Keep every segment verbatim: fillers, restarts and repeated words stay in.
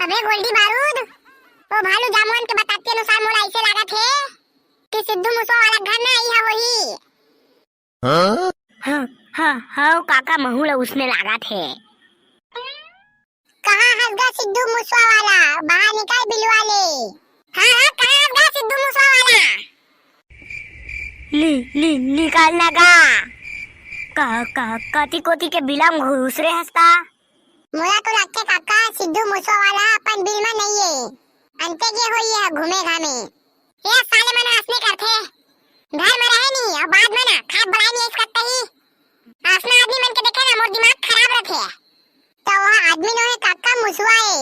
अबे गोल्डी बारूद, ओ भालू जामुअन के बताते अनुसार मोला ऐसे लागत हे कि सिद्धू मूसवा वाला घर ना इहा होही। हाँ? हाँ, हाँ, हाँ, काका, महू ला उसने लागत हे। कहाँ हस गा सिद्धू मूसवा वाला? बाहर निकल बिलवा ले। हाँ, हाँ, कहाँ हस गा सिद्धू मूसवा वाला? नि, नि, निकाल ना गा। का, का, कति कोति के बिलम घुसरे हस ता? मोला तो लगथे काका, सिद्धू मूसवा वाला अपन बिल में नइये। अंते गे होई हे घूमे घामे। ये साले मन असने करथे। घर में रहे नहीं और बाद में ना खाए बनाए नहीं इस करते ही। असना आदमी मन के देखे ना मोर दिमाग खराब रथे। तो वह आदमी नोहे काका, मुसवा हे।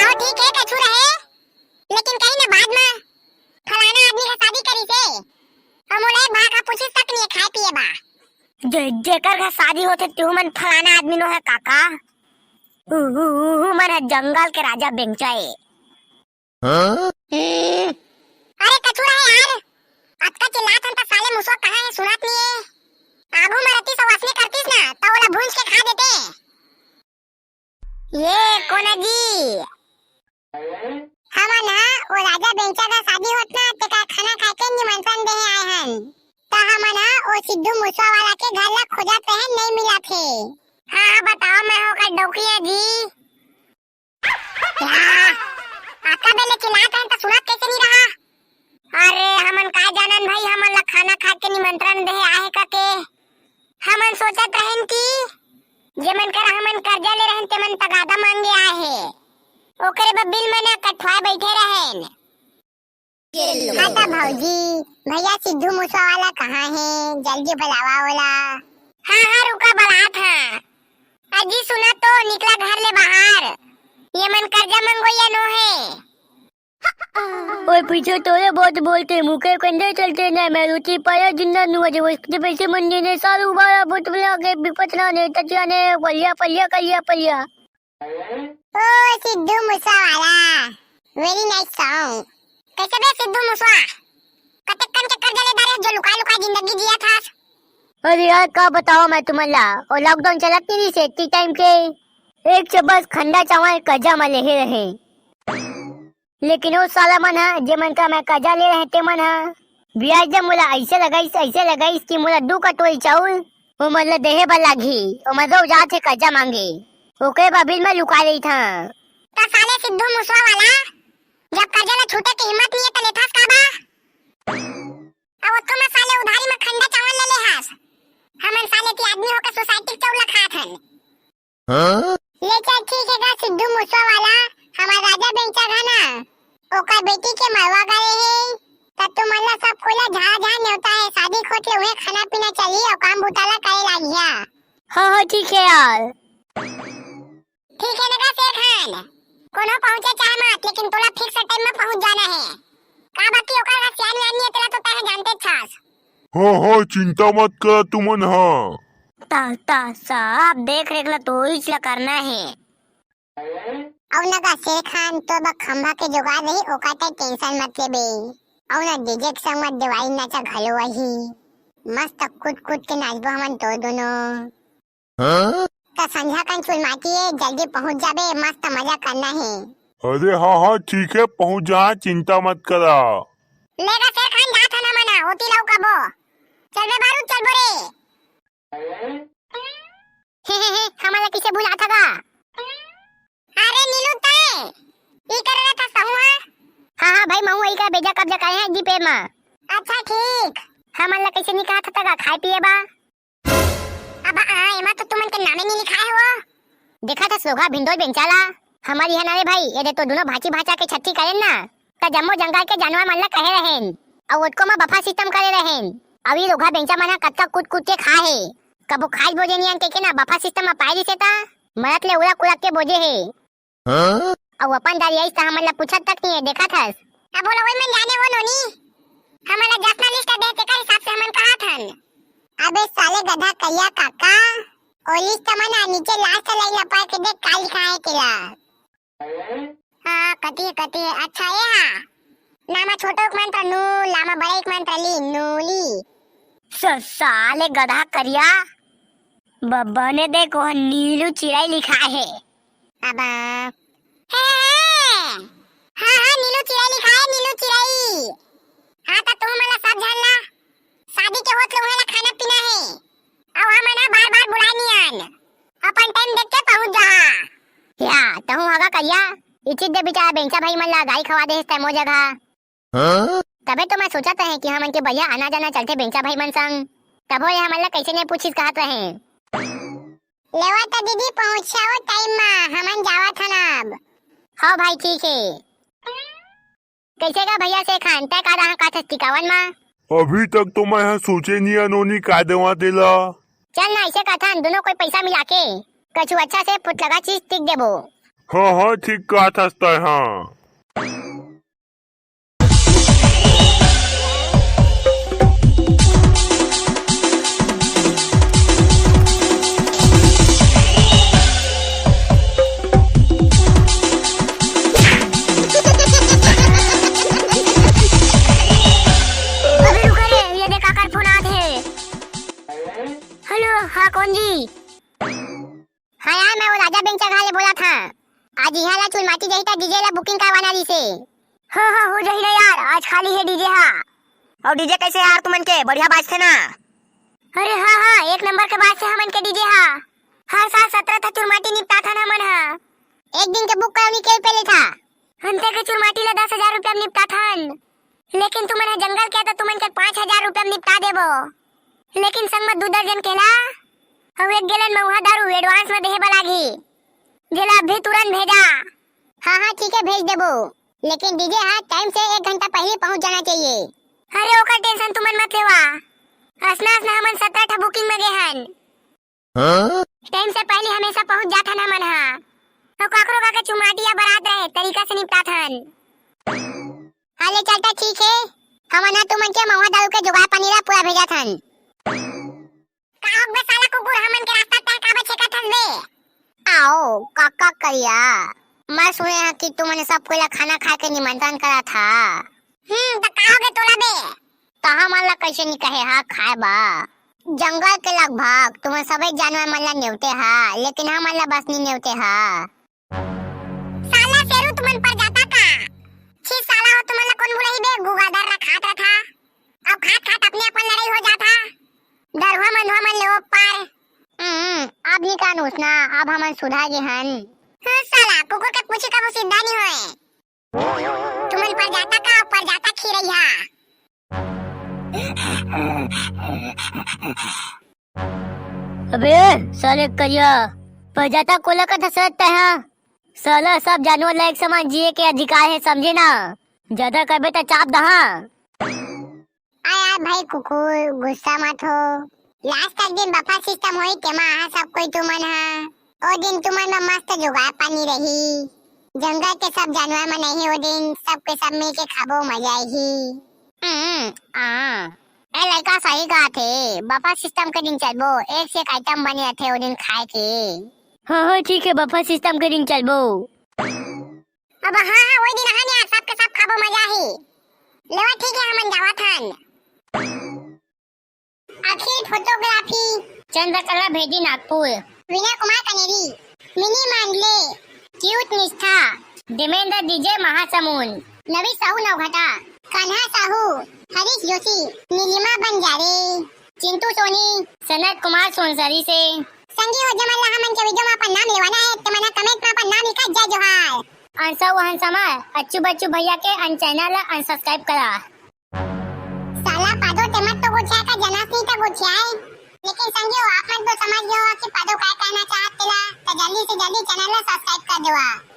हाँ ठीक हे, कछु रहे, लेकिन कहीं ना बाद में फलाना आदमी का शादी करी से और मोला एक भाग का पूछी तक नहीं खाए पिए बा। जे, जेकर घर शादी होथे तेहू मन फलाना आदमी नोहे काका। उ, उ, उ, उ मन ह जंगल के राजा बेंगचा ए। हाँ? हम्म। अरे कछुआ हे यार, अतका चिल्लात हन त साले मुसवा कहाँ हे, सुनात नहीं हे। आगू में रहतीस अउ असने करतीस ना, त ओला भूंज के खा देते। ये कोना जी, हमन ह ओ राजा बेंगचा का शादी होत ना, तेकर खाना खाए के निमंत्रण देहे आए हन। त हमन ह ओ सिद्धू मूसवा वाला के घर ला खोजत रहेन, नहीं मिलत हे। हाँ, हाँ, बताओ, मैं हूँ ओकर डौकिया जी। हाँ, आका बेले चिल्लात रहेन त सुनात कैसे नहीं रहा? अरे, हमन का जानन भाई, हमन ला खाना खाए के निमंत्रण देहे आहे कके। हमन सोचत रहेन कि जेमन करा हमन कर्जा ले रहेन, तेमन तगादा मांगे आहे। ओकरे बर बिल मन कठवाए बैठे रहेन। हाँ त भौजी, भैया सिद्धू मूसवा वाला कहाँ हे? जल्दी बुलावा ओला। हाँ, हाँ, रुका, बुलात हाँ। अजी सुना तो, निकला घर ले बाहर। ये मन कर्जा मंगोइया नो हे। ओए पीछे तोरे बहुत बोलते, मुके कंधे चलते ना, मैं रोटी पाया जिन्ना नुआ जे वस्ते पैसे मन देने साल उबारा बोतल आगे विपत ना ने तचिया ने पलिया पलिया कलिया पलिया। ओ सिद्धू मूसा वाला, very nice song। कैसे बे सिद्धू मूसवा, कतेक कन के कर्जा ले डारे जो लुका लुका जिंदगी जिया थास? अरे यार, का बताओ मैं तुमन ला, ओ लॉकडाउन चलत नहीं रहिस इतनी टाइम के, एक से बस खंडा चावल कर्जा म लेहे रहे। लेकिन ओ साला मन ह, जेमन का मैं कर्जा ले रहे, ते मन ह बियाज दर मोला ऐसे लगाइस, ऐसे लगाइस कि मोला दू कटोरी चाउर ओमन ल देहे बर लागही। ओमन रोज आथे कर्जा मांगे, ओकरे बर बिल मैं लुका लेत हं। त साले सिद्धू मूसवा वाला, जब कर्जा ल छूटे के हिम्मत नहीं है, त लेथस का बा? अब ओतको में साले उधारी में खंडा चावल ले ले हस। हमन साले ती आदमी होके सोसाइटी के चाउर ल खात हन। हाँ? ले चल, ठीक है गा सिद्धू मूसवा वाला, हमार राजा बेंचा गा ना, ओकर बेटी के मरवा गए हे, त तुमन ला सब कोई ला झाड़ झाड़ नेवता है, शादी खोट ले उहे खाना पीना चली और काम बुता ला करे लागिया। हाँ, हाँ, ठीक है यार। ठीक है ना गा शेर खान, कोनो पहुंचे चाहे मत, लेकिन तोला फिक्स टाइम में पहुंच जाना है। का बाकी ओकर का सियान व्यान नहीं है, तेला तो तहे जानते छास। हाँ, हाँ, चिंता मत करा तुमन, हाँ। ता, ता, सब देख रेख ला तो इच ला करना है। अउ न गा शेर खान, तोर बर खंभा के जुगाड़ रही, ओकर तैं टेंशन मत लेबे। अउ न डीजे के संग म देवारी नाचा घलो आही। मस्त कूद कूद के नाचबो हमन तो दोनों। हाँ? त संझा कन चुलमाटी ए, जल्दी पहुंच जाबे, मस्त मजा करना हे। अरे हाँ, हाँ, ठीक है, पहुंच जा, चिंता मत करा। ले गा शेर खान, जात हन हमन, ओती लौकबो। चलबे बारूद, चलबो रे। हे, हे, हे, हमन ला कइसे भुलात हगा? अरे नीलू, तैं ई करे रहत हस, तहूँ हा? हाँ, हाँ भाई, महूँ ई का बेजा कब्जा करे हैं जी पेड़ मा। अच्छा, ठीक। हमन ला कइसे निकालत हगा खाए पिए बा? अब आ, एमा तो तुमन के नामे नहीं लिखाए हो। देखत हस लोघा भिंडोल बेंचाला, हमर इहाँ ना रे भाई, ये दे तो दोनों भांची भांचा के छट्ठी करेन ना, त जम्मो जंगल के जानवर मन ला कहे रहेन, अउ ओतको म बफा सिस्टम करे रहेन। अउ ई लोघा बेंचा मन ह कतका कूद कूद के खा हे, कभू खाए बोजे नियन कहिके ना बफा सिस्टम म पाए दिसे त मरत ले उड़क उड़क के बोजे हे। हाँ? अउ अपन दारी आइस त हमन ला पूछत तक नहीं हे, देखत हस। अब बोला वही मन जाने वो नोनी, हमन ला जतना लिस्ट दे तेकर हिसाब से हमन कहत हन। अबे साले गधा करिया काका, ओ लिस्ट मन ह नीचे लास्ट लाइन ला पढ़ के देख का लिखा है तेला। हाँ, कती, कती, अच्छा, ये हा। लामा छोटो के मंत्र नू, लामा बड़े के मंत्र ली, नूली। स-, साले गधा करिया, ब-, बने देख, वो नीलू चिड़ई लिखा है। अब हे, हे, हे। हाँ, हाँ, नीलू चिरई लिखाय, नीलू चिरई। हाँ, त तुमन ला सब झन ला शादी के होत ले उहें ला खाना पीना हे। अउ हमन ह बार-बार बुलाय नी आन। अपन time देख के पहुँच जाहा। या, तहूँ हगा करिया, इचित दे बिचारा बेंचा भाई मन ला गारी खवा देहेस तैं मोर जगह। हाँ? तभे तो मैं सोचत रहें कि हमन के बढ़िया आना-जाना चलथे बेंचा भाई मन संग। तभो ले हमन ला कइसे नइ पूछिस कहत रहें। लेवा त दीदी, पहुँचाओ time मा, हमन जावत हन अब। हव भाई, ठीक हे। कइसे गा भैया शेखान, तैं का दहा का थस टिकावन मा? अभी तक तो मैं ह सोचे नी अनोनी का देवा तेला। चल ना, अइसे कथन, दुनों कोई पइसा मिला के कछु अच्छा से फुटलगा चीज टिक देबो। हाँ, हाँ, ठीक कहत हस तैं, हाँ। अबे रुका रे, ये देख काकर फोन आत हे। हेलो, हाँ, कौन जी? हाँ यार, मैं वो राजा बेंचा घर ले बोलत हँव। आज इहाँ ला चुलमाटी जाही त DJ ला booking करवाना रहिसे। हाँ, हाँ, हो जाही ना यार, आज खाली हे DJ हा। अउ DJ कइसे यार तुमन के? बढ़िया बाजथे ना? अरे हाँ, हाँ, एक नंबर के बाजथे हमन के DJ हा। हर साल सत्रह ठा चुलमाटी निपटाथन हमन हा। एक दिन के book करवनी के रुपया लेथा? अंते के चुलमाटी ला दस हजार रुपया म निपटाथन। लेकिन तुमन ह जंगल के त तुमन के पाँच हजार रुपया म निपटा देबो। लेकिन संग म दू दर्जन केला अउ एक गैलन महुआ दारू advance म देहे बर लागही, जेला अभी तुरंत भेजा। हाँ, हाँ, ठीक हे, भेज देबो, लेकिन DJ हा time से एक घंटा पहिली पहुँच जाना चाहिए। अरे, ओकर tension तुमन मत लेवा, असना असना हमन सत्रह ठा booking म गे हन। हाँ? Time से पहिली हमेशा पहुँच जाथन हमन हा। अउ काकरो का के चुलमाटी या बरात रहे, तरीका से निपटाथन। हाँ, ले चल त ठीक हे, हमन हा तुमन के महुआ दारू के जुगाड़ पानी ला पूरा भेजत हन। का हो बे साला कुकुर, हमन के रास्ता तैं काबर छेकत हस बे? आओ, काका करिया, मैं सुने हँव कि तुमन सब कोई ला खाना खाय के निमंत्रण करत हा। हम्म, त का हो गे तोला बे? त हमन ला कइसे नी कहे हा खाय बा? जंगल के लगभग तुमन सबे जानवर मन ला नेवते हा, लेकिन हमन ला बस नी नेवते हा। साला शेरू, तुमन परजाता का? छी साला हो, तुमन ला कोन बुलाही बे? गुगाधर ला खात रथा, अब खात खात अपने अपन लड़ाई हो जात हा। दरुहा मंदुहा मन ले ओ पार। हम्म, अब नी कानूस ना, अब हमन सुधर गे हन। हाँ साला, कुकुर के पूछी कभू सीधा नी होय। तुमन परजाता का, परजाता खिरइहा। अबे साले करिया, परजाता कोला कथस तैं हा? साला, सब जानवर ला एक समान जिए के अधिकार हे, समझे ना? ज्यादा करबे त चाप दहा। अरे यार भाई कुकुर, गुस्सा मत हो। Last तक दिन buffet system होही, तेमा आहा सब कोई तुमन हा। ओ दिन तुमन बर मस्त जुगाड़ पानी रही। जंगल के सब जानवर मन आही ओ दिन, सबके सब मिल के खाबो, मजा आही। हम्म, आ। ए लइका सही कहत हे, buffet system के दिन चलबो, एक से एक item बने रथे ओ दिन खाए के। हाँ, हाँ, ठीक हे, buffet system के दिन चलबो। अब हाँ, हाँ, वही दिन आहा न यार, सबके सब खाबो, मजा आही। लेवा ठीक हे, हमन जावत हन। अखिल photography। चंद्रकला भेदी नागपुर। विनय कुमार कनेरी। मिनी मांडले। क्यूट निष्ठा। देवेंद्र DJ महासमुंद। नवी साहू नौघटा। कान्हा साहू। हरीश जोशी। नीलिमा बंजारे। चिंटू सोनी। सनत कुमार सोनसरी से। संगी हो, जेमन ला हमन के video म अपन नाम लेवाना हे, तेमन ह comment म अपन नाम लिखा। जय जोहार। अंशु हंसमा, अच्छू बच्चू भैया के अन channel ला unsubscribe करा। साला पादो, ते मत तो गोठियाय का, जनस नहीं त गोठियाय। लेकिन संगी हो, आप मन तो समझ गए हो कि पादो काय कहना चाहत तेला, तो जल्दी से जल्दी channel ला subscribe कर देवा।